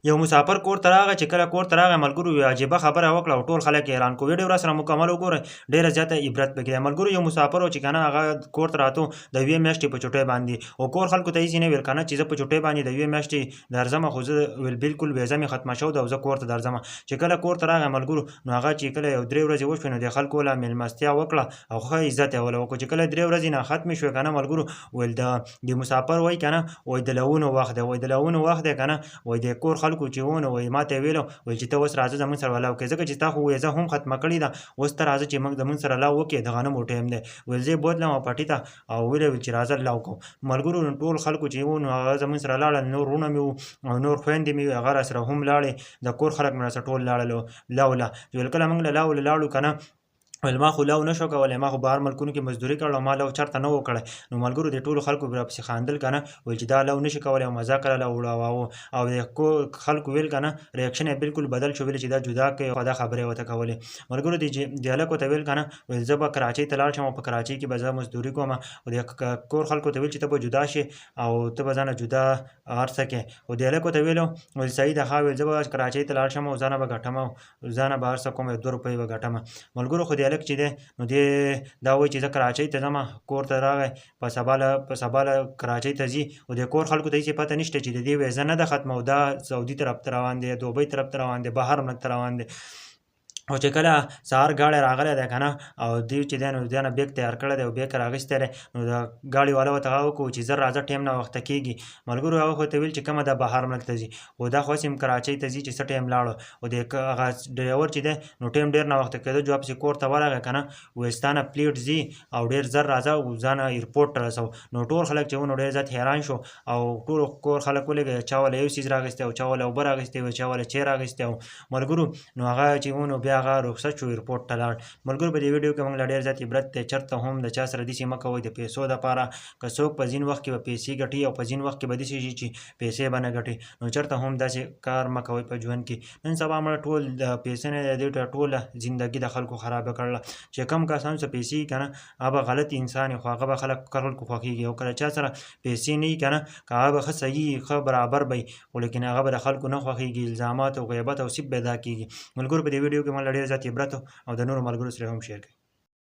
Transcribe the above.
یو مسافر کور ته راغی، چې کله کور ته راغی ملګرو یو عجیبه خبره وکړه او ټول خلک یې حیران کو. ویډیو راسره مکمل وګورئ، ډیره زیاته عبرت پکې دی. ملګرو یو مسافر و چې کنه هغه کور ته راتو د یوې میاشتې په چوټۍ باندې، او کور خلکو ته هیڅ نه ویل کنه چې زه په چوټۍ باندې د یوې میاشتې درځم، خو زه ویل بالکل ویزه مې ختمه شو ده او زه کور ته درځم. چې کله کور ته راغی ملګرو، نو هغه چې کله یو درې ورځې وشوې نو د خلکو له میلمستیا وکړه او ښه عزت یې وله وکړو. چې کله درې ورځې نه ختمې شوې کنه ملګرو، ویل د مسافر وای کنه، وای د لوونو وخت دی، وای د لوونو وخت دی کنه. وای د کور خلکو چې وو نو وای ماته یې ویلو، ویل چې ته اوس راځه زمونږ سره لو کې، ځکه چې تا خو ویزه هم ختمه کړې ده، اوس ته راځه چې موږ زمونږ سره لو وکړې، د غنمو ټایم دی. ویل زه یې بوتلم او پټي ته او ویل چې راځه لو کوو. ملګرو نو ټول خلکو چې وو نو هغه زمونږ سره لاړل، نور وروڼه مې وو او نور خویندې مې وې، هغه راسره هم لاړې، د کور خلک مې راسره ټول لاړل لو له. ویل کله موږ له لو له لاړو که نه، ویل ما خو لو نه شو کولی، ما خو بهر ملکونو کې مزدوري کړله او ما لو چرته نه و کړی. نو ملګرو د ټولو خلکو به راپسې خاندل که نه، ویل چې دا لو نه شي کولی او مزاک راله وړاوه. او د خلکو ویل که نه ریاکشن یې بالکل بدل شو، ویل چې دا جدا کوي او دا خبرې ورته کولې. ملګرو د هلکو ته ویل که نه، ویل زه به کراچۍ ته لاړ شم او په کراچۍ کې به زه مزدوري کوم. او د کور خلکو ته ویل چې ته به جدا شې او ته به ځانه جدا هر څه کې. خو د هلکو ته ویلو، ویل صحیح ده ښه، ویل زه به کراچۍ ته لاړ شم او ځانه به ګټم او ځانه به هر څه کوم، یو دوه روپۍ به ګټم. ملګرو خو د هلک چې دی نو دی دا وایي چې زه کراچۍ ته ځم، کور ته راغی په سبا له کراچۍ ته ځي، خو د کور خلکو ته هېڅ پته نشته چې د دې ویزه نه ده ختمه او دا سعودي طرف ته روان دی، دوبۍ طرف ته روان دی، بهر ملک ته روان دی. او چې کله سهار ګاډی راغلی دی که نه، او دی چې دی نو دی نه بیګ تیار کړی دی او بیګ راغیستی دی، نو د ګاډي والا ورته غږ وکړو چې زر راځه ټایم ناوخته کېږي. ملګرو هغه خو ته ویل چې کومه ده بهر ملک ته ځي، خو دا خو هسې هم کراچۍ ته ځي چې څه ټایم لاړو. خو د هغه ډریور چې دی نو ټایم ډېر ناوخته کېده، جواب پسې کور ته ورغی که نه، ویل ستا نه پلیټ ځي او ډېر زر راځه او ځان ایرپورټ ته رسو. نو ټول خلک چې وو نو ډېر زیات حیران شو او ټول کور خلک ولېږه، چا وله یو څیز راغیستی او چا وله اوبه راغیستې وې، چا وله چای راغیستی. او ملګرو نو هغه چې وو نو بیا هغه رخصت شو، ایرپورټ ته لاړ. ملګرو په دې ویډیو کې موږ له ډېر زیات عبرت دی، چېرته هم د چا سره داسې مه کوئ د پیسو دپاره، که څوک په ځین وخت کې به پیسې ګټي او په ځین وخت کې به داسې شي چې پیسې به نه ګټي، نو چېرته هم داسې کار مه کوئ په ژوند کې. نن سبا مړه ټول د پیسې نه دی، ټوله زندګي د خلکو خرابه کړله. چې کم کسان څه پیسې که نه هغه به غلط انسان وي، خو هغه به خلک خلکو خوښېږي، او که له چا سره پیسې نه وي که نه، که هغه به ښه صحیح ښه برابر به وي، خو لیکن هغه به د خلکو نه خوښېږي، الزامات او غیبت او سیب پیدا کېږي. ملګرو په دې ویډیو کې موږ له ډېر زیات عبرت او د نورو ملګرو سره هم شیر کړئ.